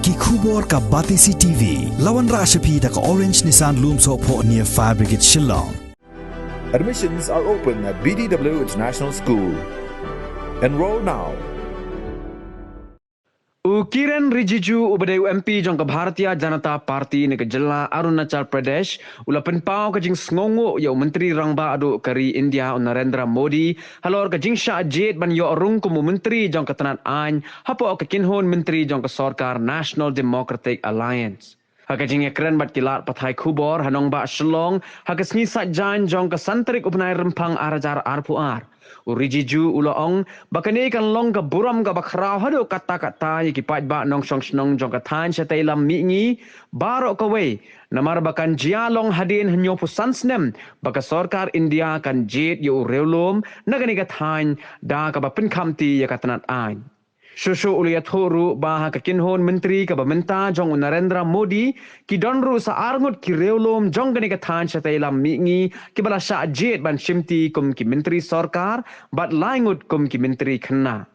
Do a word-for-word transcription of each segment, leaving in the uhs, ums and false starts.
Ki khubor ka Batesi T V. La wanrah sha phi da ka Orange Nissan Lumsohphoh near Fire Brigade Shillong. Admissions are open at B D W International School. Enroll now. U Kiren Rijiju uba dei u M P jong ka Bharatiya Janata Party na ka jylla Arunachal Pradesh u la pynpaw ka jingsngewnguh ïa u Myntri Rangbah duh ka ri India u Narendra Modi halor ka jingshah jied ban ïoh rung kum u Myntri jong ka tnat aiñ hapoh ka kynhun Myntri jong ka sorkar National Democratic Alliance. Ha ka jingïakren bad ki lad pathai khubor ha nongbah Shillong ha ka sngi Saitjaiñ jong ka san tarik u bnai Rymphang ar hajar arphew ar. U Rijiju u la ong ba kane kan long ka burom kaba khraw haduh katta katta ïa ki paidbah nongshong shnong jong ka thaiñ shatei lam mihngi baroh kawei namar ba kan jia long hadien hynñiewphew san snem ba ka sorkar India kan jied ïa u riewlum na kane ka thaiñ da kaba pynkhamti ïa ka tnat aiñ. Shuh shuh u la ïathuh ruh ba ha ka kynhun myntri kaba mynta jong u Narendra Modi ki don ruh sa ar ngut ki riewlum jong kane ka thaiñ shatei lam mihngi kiba la shah jied ban shimti kum ki myntri sorkar bad lai ngut kum ki myntri khynnah.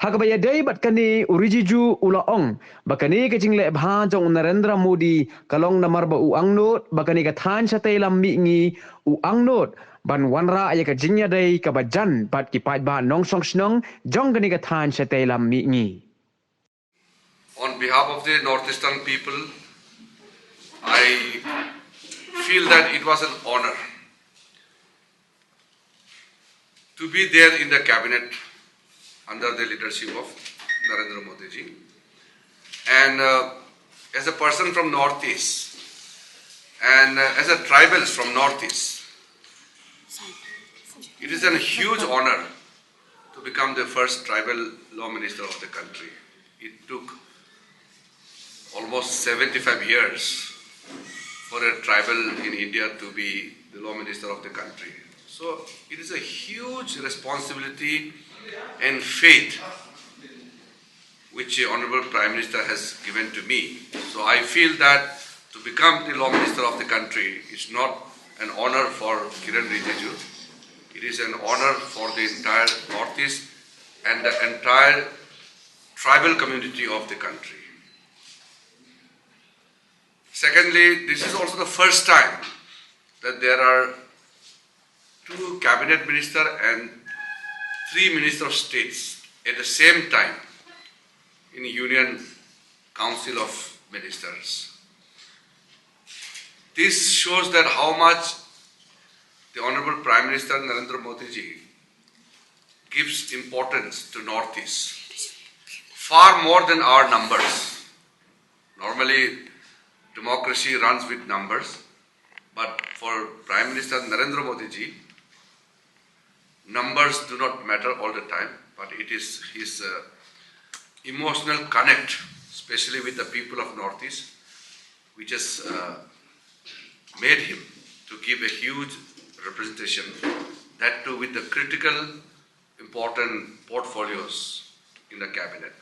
Ha kaba ïadei bad kane u Rijiju u la ong ba kane ka jingleh bha jong u Narendra Modi ka long namar ba u angnud ba kane ka thaiñ shatei lam mihngi u angnud ban wanrah ïa ka jingïadei kaba jan bad ki paidbah nongshong shnong jong kane ka thaiñ shatei lam mihngi. On behalf of the Northeastern people, I feel that it was an honor to be there in the cabinet under the leadership of Narendra Modi ji. And uh, as a person from Northeast and uh, as a tribal from Northeast, it is a huge honor to become the first tribal law minister of the country. It took almost seventy-five years for a tribal in India to be the law minister of the country. So it is a huge responsibility and faith which the Honorable Prime Minister has given to me. So I feel that to become the law minister of the country is not an honor for Kiren Rijiju. It is an honor for the entire Northeast and the entire tribal community of the country. Secondly, this is also the first time that there are two cabinet minister and three minister of states at the same time in Union Council of Ministers. This shows that how much the Honorable Prime Minister Narendra Modi ji gives importance to Northeast, far more than our numbers. Normally, democracy runs with numbers, but for Prime Minister Narendra Modi ji, numbers do not matter all the time, but it is his uh, emotional connect, especially with the people of Northeast, which has uh, made him to give a huge representation, that too with the critical important portfolios in the cabinet.